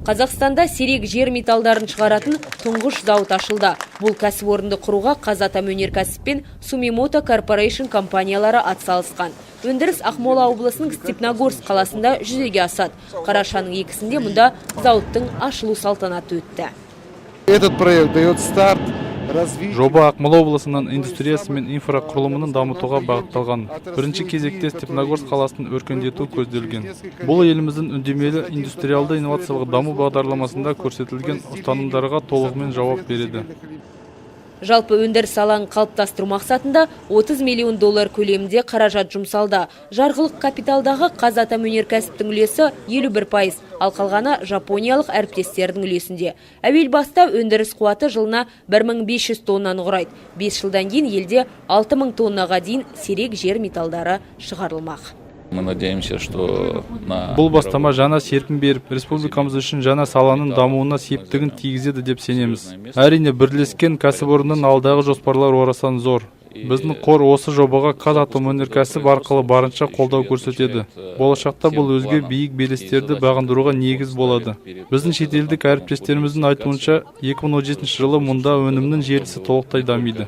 Қазақстанда сирек жер металдарын шығаратын тұңғыш зауыт ашылды. Бұл кәсіпорынды құруға Қазатомөнеркәсіп пен Сумимото Корпорейшн компаниялары атсалысқан. Өндіріс Ақмола облысының Степногорск қаласында жүзеге асады. Қарашаның 2-сінде мұнда зауыттың ашылу салтанаты өтті. Этот проект дает старт развитию. Жоба Ақмола облысының индустриясы мен инфрақұрылымын дамытуға бағытталған. Бірінші кезекте Степногорск қаласын өркендету көзделген. Бұл еліміздің үндемелі индустриалды инновациялық даму бағдарламасында көрсетілген ұстанымдарға толығымен жауап береді. Жалпы, өндіріс алаңын қалыптастыру мақсатында 30 миллион доллар көлемінде қаражат жұмсалды. Жарғылық капиталдағы Қазатомөнеркәсіптің үлесі 51%, ал қалғаны жапониялық әріптестердің үлесінде. Әуел баста өндіріс қуаты жылына 1500 тоннаны құрайды. 5 жылдан кейін елде 6000 тоннаға дейін сирек жер металдары шығарылмақ. Мы надеемся, что на Бұл бастама жаңа серпін беріп, республикамыз үшін жаңа саланың дамуына септігін тигізеді деп сенеміз. Әрине, бірлескен кәсіпорынның алдағы жоспарлары орасан зор. Біздің қор осы жобаға Қазатомөнеркәсіп арқылы барынша қолдау көрсетеді. Болашақта бұл өзге биік белестерді бағындыруға негіз болады. Біздің шетелдік әріптестеріміздің айтуынша, 2017 жылы мұнда өнімнің желісі толықтай дамиды.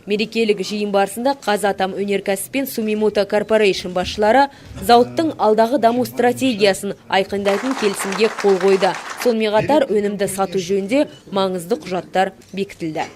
Мерекелік жиын барысында Қазатомөнеркәсіп пен Сумимото Корпорейшн басшылары зауыттың алдағы даму стратегиясын айқындайтын келісімге қол қойды. Сонымен қатар өнімді сату жөнінде маңызды құжаттар бекітілді.